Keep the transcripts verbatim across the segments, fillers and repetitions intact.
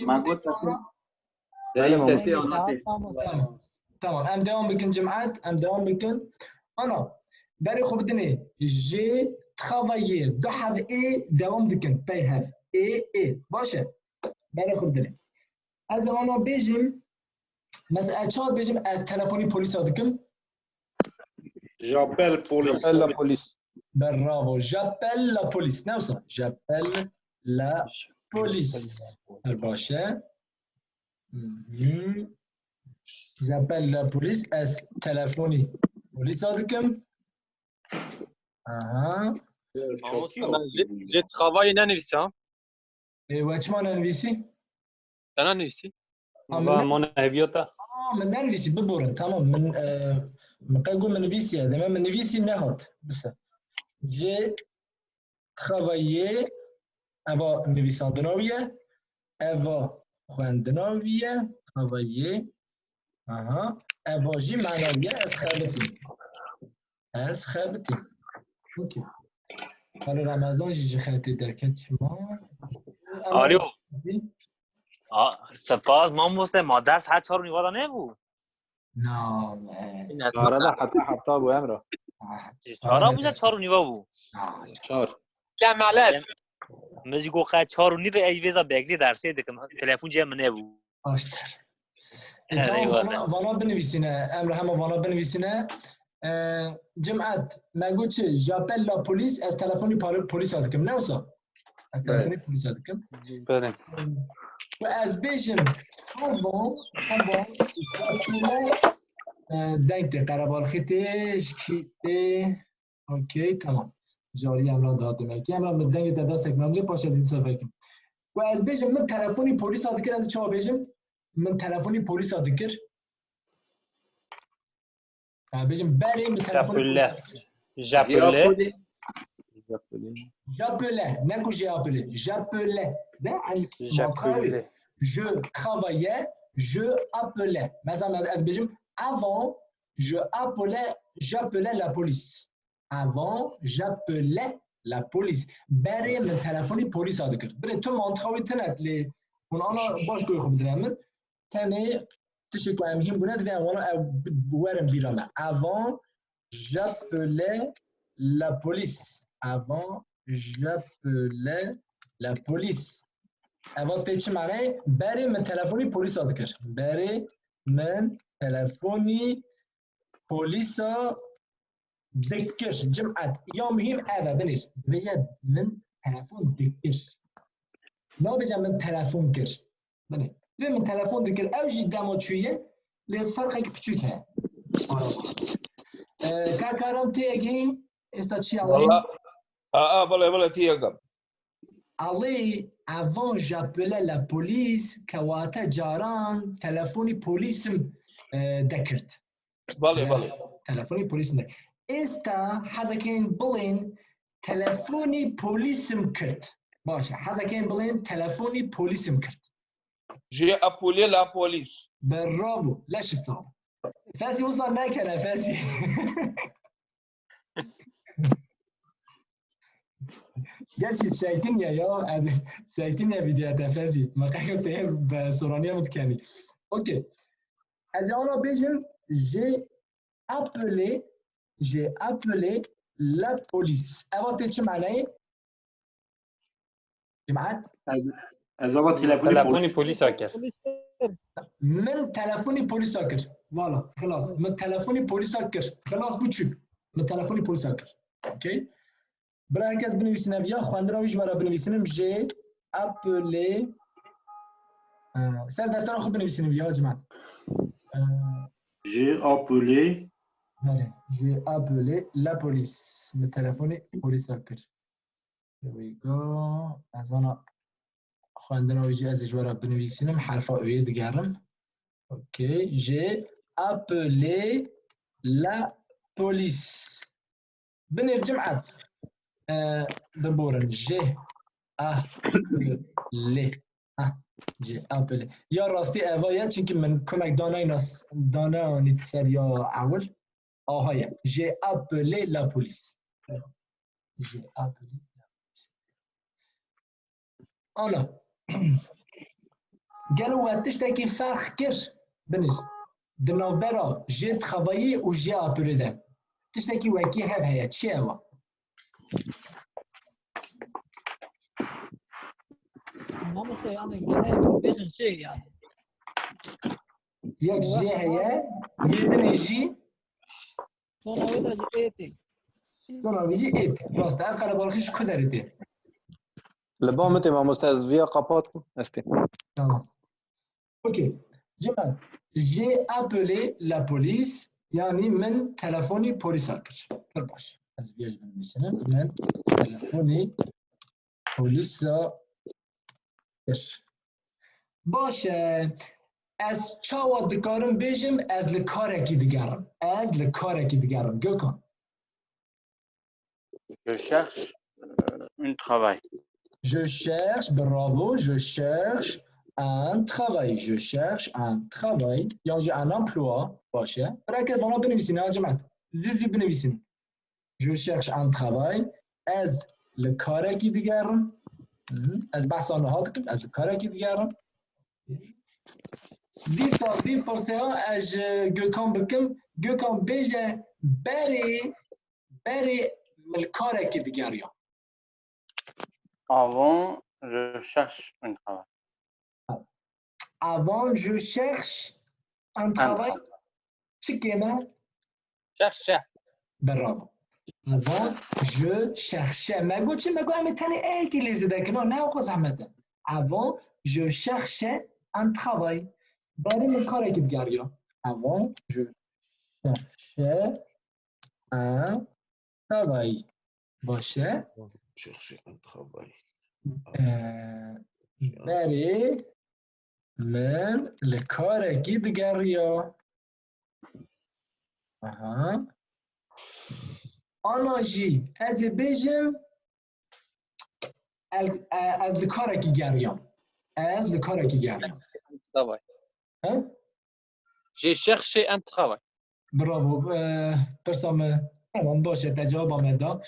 Ma got te. Belê, Tamam, mamoste. Tamam. Tamam, em devam bikin cimat, em devam bikin. Ana, berê xwe bidinê. J'ai travaillé, du hev ê devam dikin, pey hev. Ê, ê. Baş e. Berê xwe bidinê. Ez ana bêjim, mesela ez çawa bêjim, ez telefonî polîsa dikim? J'appelle police. J'appelle la police. Bravo. J'appelle la police. Ne wisa? J'appelle la police. Her baş e. Mhm. J'appelle la police. Ez telefonî polîsa dikim. Aha. Mamoste, ben j'ai, j'ai travaillé nenivîse ha. Ê, we çima nenivîsî? Te nenivîsî? Ha, min Va ne- mona heviyota. Aa, min nenivîsî, biborin. Tamam, min, e, min qey got min nivîsiye. Deme min nivîsî nehat. Bise. J'ai travaillé, eva nivîsandina wî ye. Eva xwendina wî ye. Travaillé. Aha. Eva jî mana wî ye, ez xebitîm. Ez xebitîm. Okey. Xalo Remezan jî ji xebitê derket çima? Alo. A, spas mamoste, ma ders saet çar û nîva de nebû? Na, me. Çare de heta hefta bû, Emre. Ah, Ji çar a bû ya çar û nîva bû? Ah, Çar. Kemelet. Min jî got qey çar û nîvê ez vêza beklê dersê dikim. Telefon cem min nebû. Aşt. E, Her tamam, eyvallah. Vana, vana binivîsîne. Emre hema vana binivîsîne. E, Cimat, me got çi? J'appelle la police, ez telefonî poli-, polîsa dikim. Ne wisa? Ez Evet. telefonî polîsa dikim. Belê. Û ez bêjim, avant, avant, j'appelais, e, deng tê, qerebalxî tê, ji kî tê? Okey, tamam. Jarî Emran daha demek ki. Emran, min dengê te da sekmemcê, paşa zî sevekim. Û ez bêjim, min telefonî polîsa dikir, ez çawa bêjim? Min telefonî polîsa dikir. Ha, bêjim, berê min telefonî J'appelais. polîsa dikir. J'appelais. J'appelais. J'appelais, ne ku j'ai appelé. J'appelais. De, hani, J'appelais. Je travaillais, je appelais. Mesela ez bêjim, avant, je appelais, j'appelais la police. Avant, j'appelais la police. Berê min telefonî polîsa dikir. Birê tu mantiqa wî tune lê hûn ana baş goyê xwe bidine min. Tenê tiştê ku em hîn bûne divê em wana ew bi-, werin bîra me. Avant, j'appelais la police. Avant, j'appelais la police. Eva tê çi manayê? Berê min telefonî polîsa dikir. Berê min telefonî polîsa dikir. Cimat. Ya muhîm ev e, binêr. Dibêje min telefon dikir. Nabêje min telefon kir. Binê. Dibê min telefon dikir. Ew jî dema çûye, lê ferqek piçûk heye. Araba. E, Kakaran tê yekî, êsta çi ya? Valla. Aa, valla, valla, tê yekam. Alê, avant j'appelais la police, kewate caran telefonî polîsim, e, dekirt. Balê, balê. Telefonî polîsim de. Êsta hezekên bilên telefonî polîsim kirt. Baş e. Hezekên bilên telefonî polîsim kirt. J'ai appelé la police. Bravo. Leşit sağ ol. Fesî wisa nekene Fesî. Gerçi seytin ya ya. Seytin ya videoya te Fesî. Me qeyo te be soraniya min dikenî. Okey. Ez ê ana bêjim, j'ai appelé, j'ai appelé la police. Eva tê çi manayê? Cimat? Ez, ez ava telefonî Telefonî polîs. polîsa kir. Min telefonî polîsa kir. Vala, xilas. Min telefonî polîsa kir. Xilas bû çû. Min telefonî polîsa kir. Okey? Bira her kes binivîsîne viya, xwendina wî ji we re binivîsînim. J'ai appelé, e, ser deftera xwe binivîsînim viya, Cimat. E, J'ai appelé. Belê. J'ai appelé la police. Min telefonî polîsa kir. Here we go. Ez ana xwendina wî jî ez ê ji we re binivîsînim. Herfa Ö'yê digerim. Okey. J'ai appelé la police. Binêr Cimat. E, biborin. J'ai appelé. Ah, j'ai appelé. Ya rastî eva ye, çimkî min komek danaynas, dananît ser ya ewil. Aha ye. J'ai appelé la police. J'ai appelé la police. Ana. Gelo we tiştekî ferq kir? Binêr. Di navbera je travaillé û je appelé de tiştekî wekî hev heye. Çi ye ew? Mamoste, yani, gene bêjin şey yani. Yek je heye, yê dinê jî. Sona wê de jî ê tê. Sona wê jî ê tê. Rast e. Ev qerebalixî ji ku derê tê? Li ba min tê mamoste, ez viya qapat kim. Ez tê. Tamam. Okey. Cimet, j'ai appelé la police, yanî min telefonî polîsa kir. Pir baş. Ez viya jî binivîsînim. Min telefonî polîsa kir. Baş e. Ez çawa dikarim bêjim, ez li karekî digerim? Ez li karekî digerim. Gökhan. Je cherche, euh, un travail. Je cherche, bravo, je cherche un travail. Je cherche un travail. Yan jî un emploi. Baş e. Bireke vana binivîsîne, ha, Cimet. Zû zû binivîsîne. Je cherche un travail. Ez li karekî digerim. Hı hı. Ez behsa niha dikim. Ez li karekî digerim. Dîsa vî pirseya ez ji Gökhan bikim. Gökhan, bêje berê, berê min li karekî digeriyam. Avant, je cherche un travail. Avant, je cherche un travail. Çi kêm e? Cherche. Bravo. Avant, je cherche. Me got çi? Me got em ê tenê ê yekê lê zêde kin. Ne wekî zehmet e. Avant, je cherche un travail. Berê min karekî digeriya. Avant, je cherche un travail. Baş e. Chercher un travail. Ee, berê min li karekî digeriya. Aha. Ana jî ez ê bêjim, el-, e, ez li karekî geriyam. Ez li karekî geriyam. Travail. He? J'ai cherché un travail. Bravo. E, pirsa me, tamam, baş e, te cewaba me da.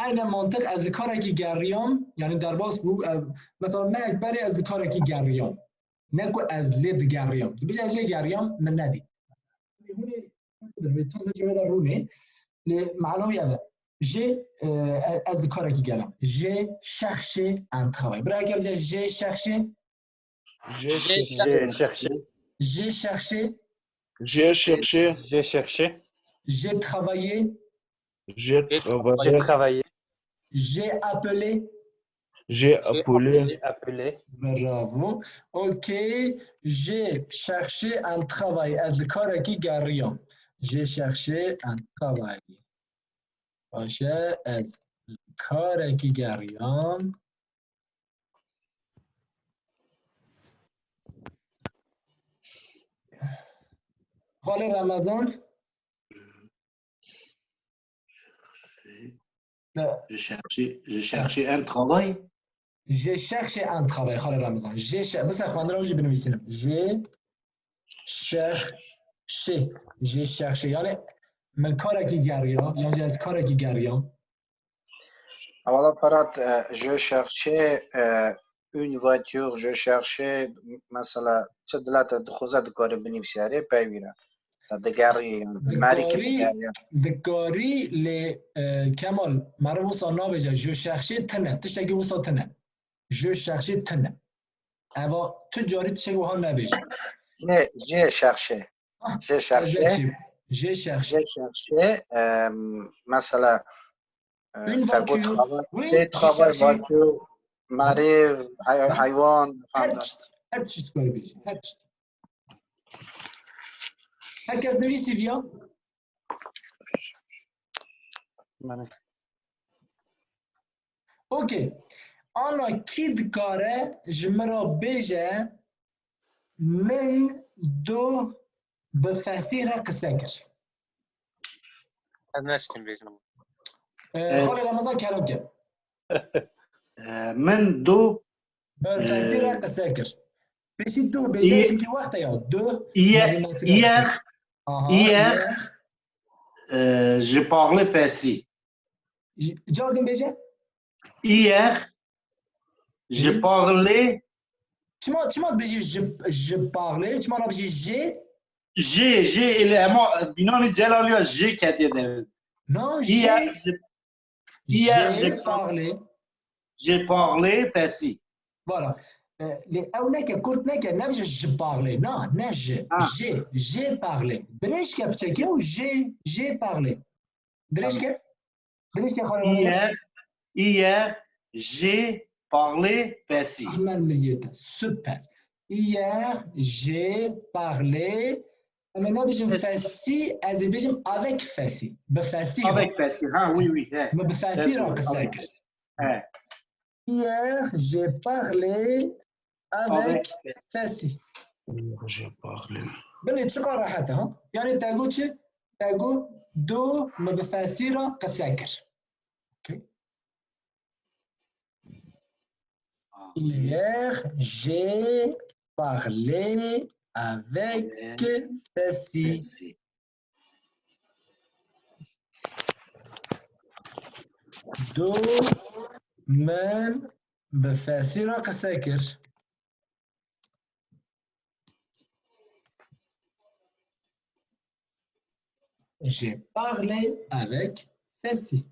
Eyne mantiq, ez li karekî geriyam, yani derbas bû. E, mesela mehek berê ez li karekî geriyam. Ne ku ez lê digeriyam. Tu bêje lê geriyam, min nedît. Hûn ê, hûn ê tam de cewê de rûnê. Lê mana wî ev e. Jê, e, ez li karekî geriyam. J'ai cherché un travail. Bira, eger bêje j'ai cherché, J'ai cherché. J'ai cherché. J'ai cherché. J'ai cherché. J'ai cherché. J'ai travaillé. J'ai travaillé. J'ai travaillé. J'ai appelé. J'ai appelé. J'ai appelé. Bravo. Ok. J'ai cherché un travail. Ez li karekî geriyam. J'ai cherché un travail. Baş e, ez li karekî geriyam. Xalê Remezan. Je cherche, je cherche un travail. Je cherche un travail, xalê Remezan. Je cher-, bise xwendina wî jî binivîsînim. Je cherche. Je cherche. Yani min karekî geriya, yan jî ez karekî geriyam. Wala Ferhat, e, je cherche, e, une voiture, je cherche, mesela, çi dilate dixwaze dikare binivîse, erê peyvî re. Digerî, merî ki digerî. Dikarî lê, e, Kemal, meriv wisa nabêje, je cherche tine, tiştekî wisa tine. Je cherche tine. Eva tu carî tiştek wiha nebêje. Je, je cherche. Ah, je cherche. Je cherche. Je cherche, e, mesela, e, une voiture. Oui, je cherche. Voiture, meriv, hey-, heywan, her tişt, her tişt dikare bêje, her tişt. Herkes nivîsî viya? Belê. Okey. Ana kî dikare ji min re bêje, min do bi Fesî re qise kir? Ez neşkim bêjim. Ee, xalê Remezan kerem ke. Ee, min do, bi Fesî re, ee, qise kir. Pêşî do bêje, çimkî wext e ya. Do. Hier, hier, euh, je parle Fesî. Car din bêje. Hier, je parle Çima, çima dibêjî ji, ji parler? Çima nabêjî jê? Jê, jê, êlê hema bînanî celal ya jê ketiye devê. Na, Hier, jê, hier, jê je parler. J'ai parlé Fessî. Voilà. E, lê ew neke, kurt neke, nebêje ji parler. Na, ne ji. Ha. Jê, jê parler. Dirêj ke piçekê û jê, jê parler. Dirêj ke. Dirêj ke xanım. Hier, hier, j'ai parlé Fessî. Ahmed Milliyete. Super. Hier, j'ai parlé. Em ê nebêjin Fessî. Fessî, ez ê bêjim avec Fessî. Bi Fessî re. Avec Fessî, ha, oui, oui, he. Me bi Fessî Evet, re qise avec kir. Fessî. He. Hier, j'ai parlé avec Avec Fessî. J'ai parlé. Belê çiqa rehet e, ha? Yani te got çi? Te got, do me bi Fessî re qise kir. Okay. Hier, j'ai parlé avec Fessî. Fessî. Do min bi Fessî re qise kir. J'ai parlé avec Fessî.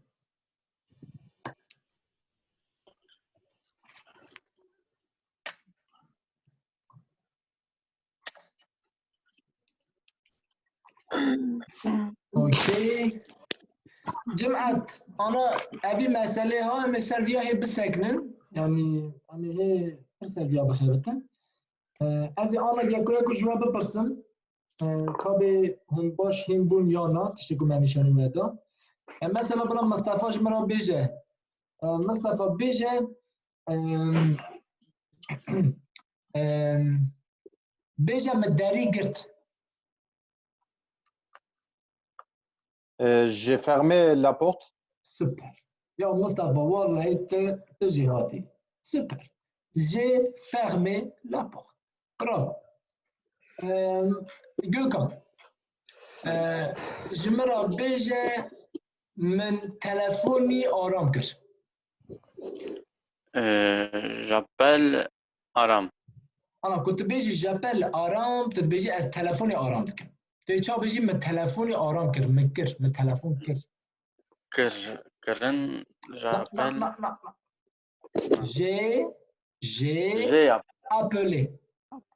Okey. Cimet, ana evî meselê ha, em ê ser viya hê bisekinin. Yani, em ê hê pir ser viya bixebitin. E, ez ê ana yeko yeko ji we bipirsim. E, ka bê hûn baş hîn bûn ya na, tiştê ku me nîşanî we da. E, mesela bila Mistefa ji min re bêje. E, Mistefa bêje, em, em, bêje min derî girt. Euh, j'ai fermé la porte. Super. Ya Mustafa, vallahi tu, tu jî hatî. Super. J'ai fermé la porte. Bravo. Em, Gökhan, e, ji min re bêje min telefonî aram kir. Euh, j'appelle Aram. Ana, ku tu bêjî j'appelle Aram, tu dibêjî ez telefonê aram dikim. Tu çawa bêjî min telefonî aram kir, min kir, min telefon kir. Kir, kirin, Na, na, j'appelle, na, na, na. J'ai, j'ai j'ai app- appelé.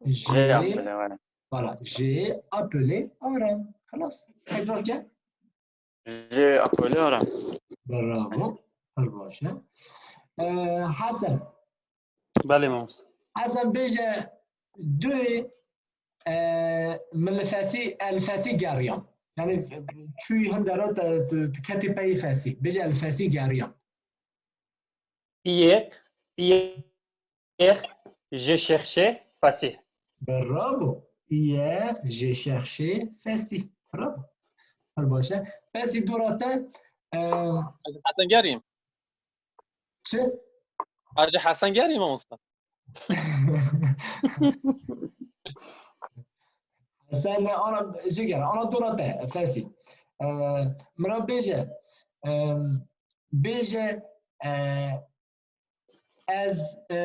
j'ai appelé, ouais. Voilà, j'ai appelé Aram. Xelas. Tekrar ke. J'ai appelé Aram. Bravo. Her baş e. Ee, Hasan. Belê mamoste. Hasan bêje duyê, e, min li Fesî, el Fesî geriyam. Yani çûyî hindera te, tu, tu ketî peyî Fesî. Bêje el Fesî geriyam. Hier, hier, j'ai cherché Fessî. Bravo. Hier, j'ai cherché Fesî. Bravo. Her baş e. Fesî dora te, e, Hesen Gerî. Çi? Hacı Hesen Gerî mamoste. Sen ana ji gere, ana dora te, Fesî. E, min re bêje, e, bêje, e, ez, e,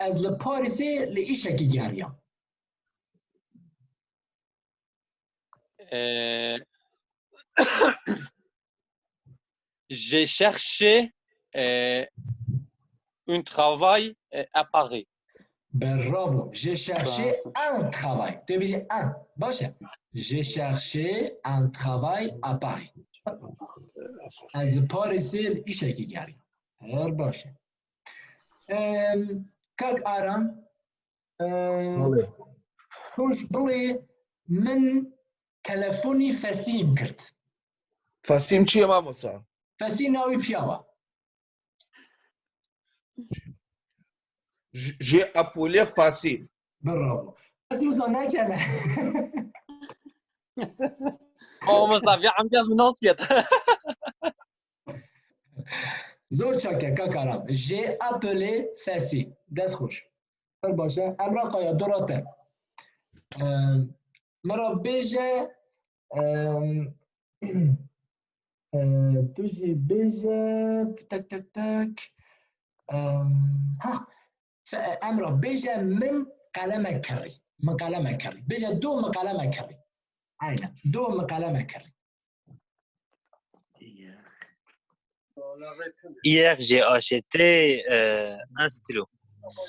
ez li Parîsê li îşekî geriyam. Euh, j'ai cherché euh, un travail euh, à Paris. Bravo. J'ai cherché un travail. Tu veux dire un. Baş e. J'ai cherché un travail à Paris. Ez li Parîsê li îşekî geriyam. Her baş e. Em, Kak Aram, em, hoş bilê min telefonî Fesîm kirt. Fesîm çi ye mamosta? Fesî navî piyawa. J- J'ai appelé Fesîm. Bravo. Ez wisa nekene. Mamoste, vî emgez min nas yet. Zor çak e, Kak Aram. J'ai appelé Fesî. Dest xweş. Her baş e. Emrah Kaya, dora te. Em, min re bêje, em, e, tu jî bêje, tek, tek, tek. Em, ha, Fe-, Emrah, bêje min qelemek kirî. Min qelemek kirî. Bêje du min qelemek kirî. Aynen. Du min qelemek kirî. Hier, j'ai acheté euh, un stylo.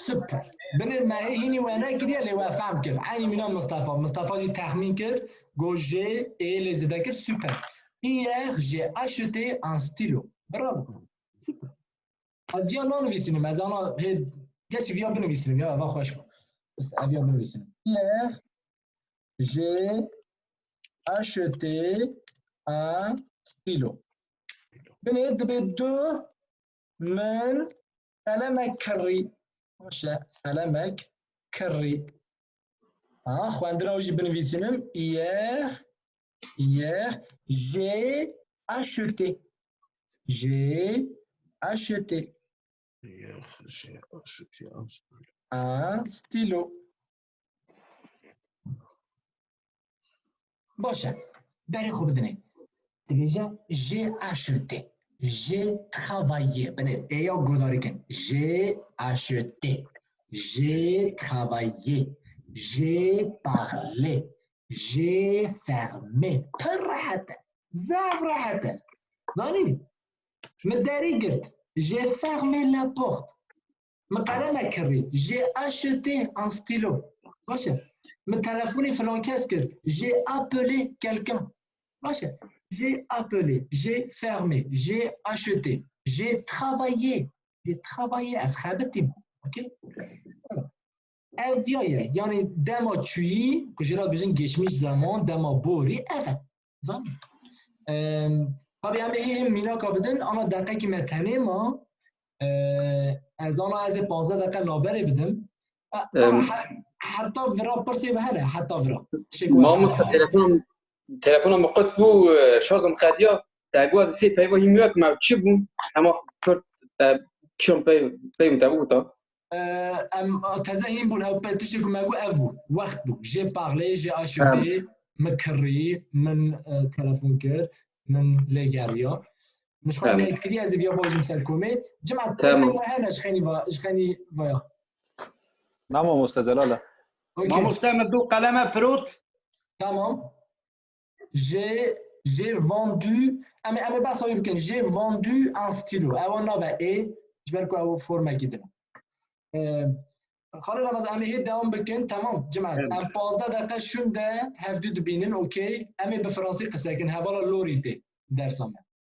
Super. Binê me hê hînî we nekiriye lê we fehm kir. Eynî mîna Mistefa. Mistefa jî texmîn kir. Got j'ai ê lê zêde kir. Super. Hier, j'ai acheté un stylo. Bravo. Super. Ez viya nanivîsînim. Ez ana hê gerçi viya binivîsînim ya, eva xweş bû. Bes ez viya binivîsînim. Hier, j'ai acheté un stylo. Binê dibe du min qelemek kirî. Baş e, qelemek kirî. Ha, xwendina wî jî binivîsînim. Hier, hier, j'ai acheté. J'ai acheté. Hier, j'ai acheté un stylo. Un stylo. Baş e. Berê xwe bidinê. Dibêje j'ai acheté. J'ai travaillé. Binê ê ya guhdarî kin. J'ai acheté. J'ai travaillé. J'ai parlé. J'ai fermé. Pir rehet e. Zaf rehet e. Zanî? Min derî girt. J'ai fermé la porte. Min qelemek kirî. J'ai acheté un stylo. Baş e. Min telefonî filan kes kir. J'ai appelé quelqu'un. Baş e. J'ai appelé, j'ai fermé, j'ai acheté, j'ai travaillé. J'ai travaillé. Ez xebitîm. Okey? Ev diya ye. Yanî dema çûyî, ku jê re dibêjin geçmiş zaman, dema borî, ev e. Zanî? Em, Tabii em ê hê mînaka bidin, ana deqekî me tenê ma. E, ez ana ez ê panzdeh deqe naberê bidim. E, Em. he- Heta vira pirsê bi hene, heta vira. Tişek Mamoste, telefon, telefona min qut bû, e, şarjım qediya. Te got sê peyva hîn wek me çi bû? Hema kurt, e, çiyon pey, pey te bû ta. Em teze hîn bûn, ew pe tiştê ku me got ev bû. Wext bû. J'ai parlé, j'ai acheté, min kirî, min e, telefon kir, min lê geriya. Min ji xwe Em. qeyd kiriye, ez ê viya bajim ser komê. Cima Tamam. pirsê we hene ji xênî va, ji xênî vaya. Na mamoste zelal e. Okey. Mamoste min du qeleme firot. Tamam. J'ai, j'ai vendu. Em ê, em ê behsa wî bikin. J'ai vendu un stylo. Ewa nabe ê. Ji ber ku ew formekî din. Ee, Xalê Ramazan, em ê hê dewam bikin. Tamam. Cima. Evet. Em panzdeh deqe şûnde hevdu dibînin. Okey. Em ê bi fransî qise kin. Hevala lorî tê dersa me.